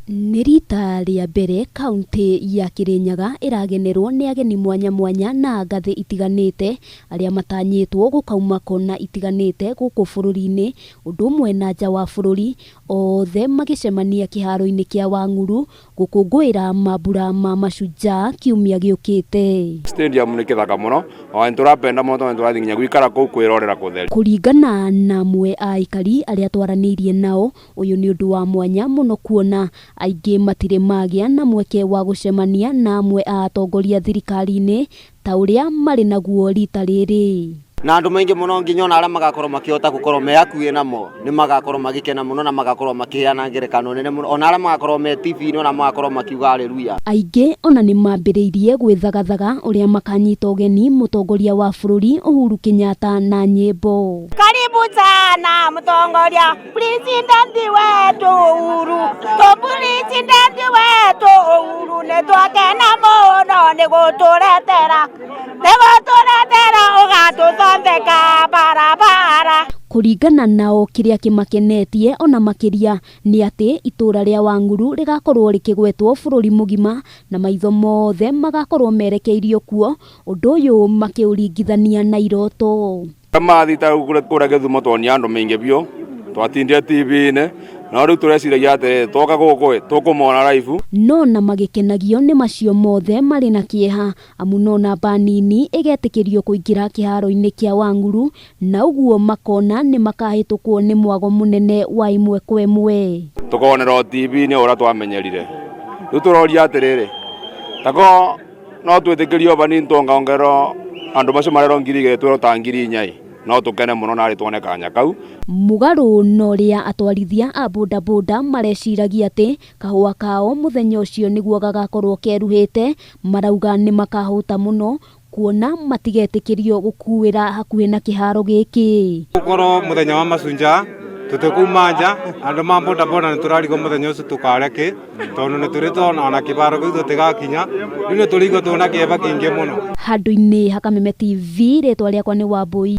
Nĩ rita rĩa mbere kaũntĩ ya Kĩrĩnyaga ĩragenerwo nĩ ageni mwanya mwanya na ngathĩ itiganĩte arĩa matanyĩtwo gũkauma kona itiganĩte gũkũ bũrũri-inĩ ũndũ ũmwe na nja wa bũrũri, othe magĩcemania kĩharo-inĩ kĩa Wang'uru gũkũngũĩra mambura ma Mashujaa kiumia gĩũkĩte. Stadium nĩ kĩthaka mũno ona nĩtũrapenda mũno tondũ nĩtũrathiĩ nginya gũikara kũu kwĩrorera kũtheri. Kũringana na amwe a aikari arĩa twaranĩirie nao, ũyũ nĩ ũndũ wa mwanya mũno kuona aingĩ matirĩ magĩa na mweke wa gũcemania na amwe a atongoria thirikari-inĩ ta ũrĩa marĩ naguo rita rĩrĩ. Na andũ maingĩ mũno, nginya ona arĩa magakorwo makĩhota gũkorwo me hakuhĩ namo nĩ magakorwo magĩkena mũno na magakorwo makĩheana ngerekano nene mũno, ona arĩa magakorwo me TV-inĩ ona magakorwo makiuga haleluya. Aingĩ ona nĩ mambĩrĩirie gwĩthagathaga ũrĩa makanyita ũgeni mũtongoria wa bũrũri Uhuru Kenyatta na nyĩmbo. Karibu sana mtongoria, president wetu Uhuru, to president wetu Uhuru, nĩ twakena mũno nĩ gũtũretera, nĩ gũtũretera ũgatũthondeka barabara. Kũringana nao, kĩrĩa kĩmakenetie ona makĩria nĩ atĩ itũra rĩa Wang'uru rĩgakorwo rĩkĩgwetwo bũrũri mũgima na maitho mothe magakorwo merekeirio kuo, ũndũ ũyũ makĩũringithania na iroto. Mathita kũrĩa Gĩthumo tuonia andũ maingĩ biũ, twatindire TV-inĩ, no rĩu tũreciragia atĩrĩrĩ, twoka gũkũ tũkũmona live. No na magĩkenagio nĩ macio mothe, marĩ na kĩeha amu no namba nini ĩgetĩkĩrio kũingĩra kĩharo-inĩ kĩa Wang'uru, na ũguo makona nĩ makahĩtũkwo nĩ mwago mũnene wa ĩmwe kwa ĩmwe. Tũkonera o TV-inĩ ũrĩa twamenyerire. Rĩu tũroria atĩrĩrĩ, tako no twĩtĩkĩrio banini tuongaongererwo andũ macio marerwo 2000, twĩrwo ta 4000, no tũkene mũno narĩ tuone kanya kau. Mũgarũ na ũrĩa atwarithia a bodaboda mareciragia atĩ kahũa kao mũthenya ũcio nĩguo gagakorwo keruhĩte, marauga nĩ makahũta mũno kuona matigetĩkĩrio gũkuĩra hakuhĩ na kĩharo gĩkĩ. Gũkorwo mũthenya wa Mashujaa tũtĩkuma nja, andũ ma bodaboda nĩ tũrarigwo mũthenya ũcio tũkarĩa kĩ, tondũ nĩ tũrĩ tona ona kĩbaro kĩu tũtigakinya. Rĩu nĩ tũrĩigua twĩna kĩeva kĩingĩ mũno. Handũ-inĩ ha Kameme TV, rĩtwa rĩakwa nĩ Wambui.